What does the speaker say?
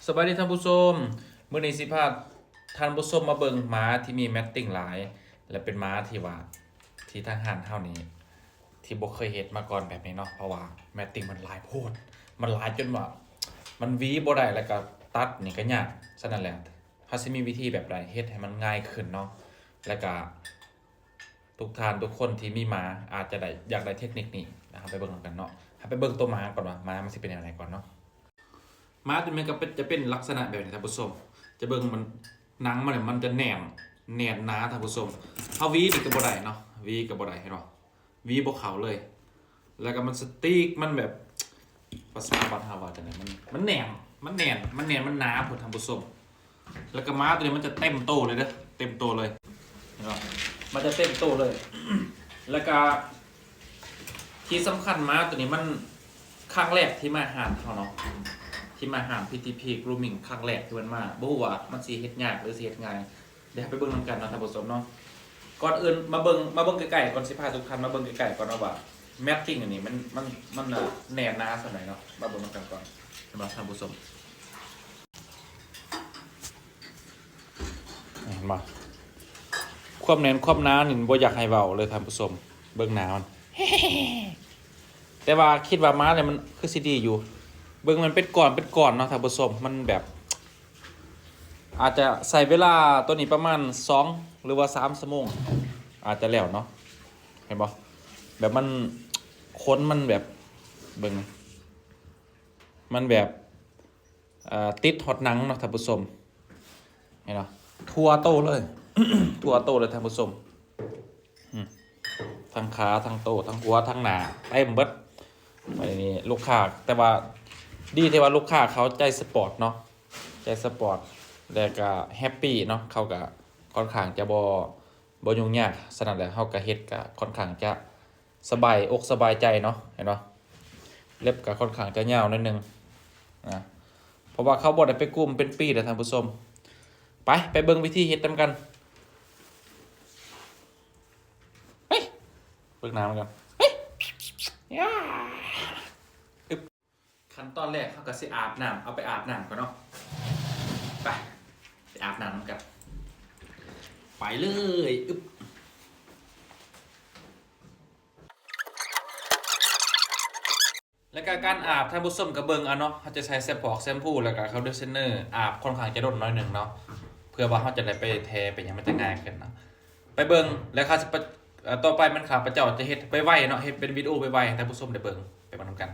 ສະບາຍດີທ່ານຜູ້ຊົມ, ມື້ນີ້ຊິພາທ່ານຜູ້ຊົມມາເບິ່ງໝາທີ່ມີແມັດຕິງຫຼາຍ ແລະ ເປັນໝາທີ່ວ່າ ທີ່ທາງຮ້ານເຮົານີ້ ທີ່ບໍ່ເຄີຍເຮັດມາກ່ອນແບບນີ້ເນາະ, ເພາະວ່າແມັດຕິງມັນຫຼາຍໂພດ, ມັນຫຼາຍຈົນວ່າມັນຫວີບໍ່ໄດ້ ແລ້ວກໍຕັດນີ້ກໍຍາກ. ສະນັ້ນແຫຼະ ເຮົາຊິມີວິທີແບບໃດເຮັດໃຫ້ມັນງ່າຍຂຶ້ນເນາະ, ແລ້ວກໍ ທຸກທ່ານທຸກຄົນທີ່ມີໝາອາດຈະໄດ້ ຢາກໄດ້ເທັກນິກນີ້ນະ, ເຮົາໄປເບິ່ງນຳກັນເນາະ. ເຮົາໄປເບິ່ງຕົວໝາກ່ອນວ່າ ໝາມັນຊິເປັນແນວໃດກ່ອນເນາະ. ໝາຕົວນີ້ມັນກໍເປັນ ຈະເປັນລັກສະນະແບບນີ້ທ່ານຜູ້ຊົມ, ຈະເບິ່ງມັນ ໜັງມັນນີ້ມັນຈະແໜ້ນ ແໜ້ນໜາທ່ານຜູ້ຊົມ. ເຮົາຫວີນີ້ກໍບໍ່ໄດ້ເນາະ, ຫວີກໍບໍ່ໄດ້ ເຫັນບໍ່? ຫວີບໍ່ເຂົ້າເລີຍ. ແລ້ວກໍມັນສະຕິກ ມັນແບບ ພາສາບ້ານເຮົາວ່າຈັ່ງໃດ ມັນ ມັນແໜ້ນ ມັນແໜ້ນ ມັນແໜ້ນ ມັນໜາພຸ້ນທ່ານຜູ້ຊົມ. ແລ້ວກໍໝາຕົວນີ້ມັນຈະເຕັມໂຕເລີຍເດີ້ ເຕັມໂຕເລີຍ ເຫັນບໍ່? ມັນຈະເຕັມໂຕເລີຍ. ແລ້ວກໍທີ່ສຳຄັນ ໝາຕົວນີ້ມັນຄັ້ງແລກທີ່ມາຮ້ານເຮົາເນາະ, ທີ່ມາຮ້ານ ພີທີພີ Grooming ຄັ້ງແລກທີ່ມັນມາ, ບໍ່ຮູ້ວ່າມັນຊິເຮັດຍາກ ຫຼື ຊິເຮັດງ່າຍ. ດຽວເຮົາໄປເບິ່ງນຳກັນເນາະທ່ານຜູ້ຊົມເນາະ. ກ່ອນອື່ນມາເບິ່ງ ມາເບິ່ງໃກ້ໆກ່ອນ, ຊິພາທຸກທ່ານມາເບິ່ງໃກ້ໆກ່ອນເນາະວ່າ ແມັດຕິງອັນນີ້ມັນ ມັນ ມັນ ອ່າ ແໜ້ນໜາສ່ຳໃດເນາະ. ມາເບິ່ງນຳກັນກ່ອນ ເຫັນບໍ່ທ່ານຜູ້ຊົມ? ເຫັນບໍ່? ຄວາມແໜ້ນຄວາມໜານີ້ບໍ່ຢາກໃຫ້ເວົ້າເລີຍທ່ານຜູ້ຊົມ, ເບິ່ງໜາມັນ. ແຕ່ວ່າຄິດວ່າໝານີ້ມັນຄືຊິດີຢູ່, ເບິ່ງມັນເປັນກ້ອນເປັນກ້ອນເນາະທ່ານຜູ້ຊົມ, ມັນແບບ ອາດຈະໃຊ້ເວລາຕົວນີ້ປະມານສອງ ຫຼືວ່າສາມຊົ່ວໂມງ ອາດຈະແລ້ວເນາະ. ເຫັນບໍ່? ແບບມັນ ຂົນມັນແບບ ເບິ່ງ ມັນແບບ ເອີ ຕິດຮອດໜັງເນາະທ່ານຜູ້ຊົມ, ເຫັນບໍ່? ທົ່ວໂຕເລີຍ ທົ່ວໂຕເລີຍທ່ານຜູ້ຊົມ. ອືມ ທັງຂາ ທັງໂຕ ທັງຫົວ ທັງໜ້າ ເຕັມເບິດ. ບາດນີ້ລູກຄ້າ ແຕ່ວ່າດີທີ່ວ່າລູກຄ້າເຂົາໃຈສະປອດເນາະ, ໃຈສະປອດ ແລ້ວກະແຮັບປີ້ເນາະ, ເຂົາກະຄ່ອນຂ້າງຈະບໍ່ ບໍ່ຫຍຸ້ງຍາກ. ສະນັ້ນແຫຼະ ເຮົາກະເຮັດກະຄ່ອນຂ້າງຈະສະບາຍອົກສະບາຍໃຈເນາະ, ເຫັນບໍ່? ເລັບກະຄ່ອນຂ້າງຈະຍາວໜ້ອຍໜຶ່ງນະ, ເພາະວ່າເຂົາບໍ່ໄດ້ໄປກຸມເປັນປີແລ້ວທ່ານຜູ້ຊົມ. ໄປ ໄປເບິ່ງວິທີເຮັດນຳກັນ. ເຮີ້ຍ ເບິ່ງໜ້າມັນກ່ອນ. ເຮີ້ຍ ຍາ ອຶບ ຂັ້ນຕອນແລກເຮົາກໍຊິອາບນ້ຳ, ເອົາໄປອາບນ້ຳກ່ອນເນາະ. ໄປ ໄປອາບນ້ຳນຳກັນ. ໄປເລີຍ. ອຶບ ແລ້ວກໍການອາບ ທ່ານຜູ້ຊົມກໍເບິ່ງເອົາເນາະ, ເຮົາຈະໃຊ້ແຊມພອກ ແຊມພູ ແລ້ວກໍຄອນດີຊັນເນີ ອາບຄ່ອນຂ້າງຈະດົນໜ້ອຍໜຶ່ງເນາະ, ເພື່ອວ່າເຮົາຈະໄດ້ໄປແທໄປຫຍັງ ມັນຈະງ່າຍຂຶ້ນເນາະ. ໄປເບິ່ງ ແລ້ວຂ້າຊິປະ ເອີ ຕໍ່ໄປແມ່ນຂ້າພະເຈົ້າຈະເຮັດໄວໆເນາະ, ເຮັດເປັນວິດີໂອໄວໆໃຫ້ທ່ານຜູ້ຊົມໄດ້ເບິ່ງ, ໄປເບິ່ງນຳກັນ.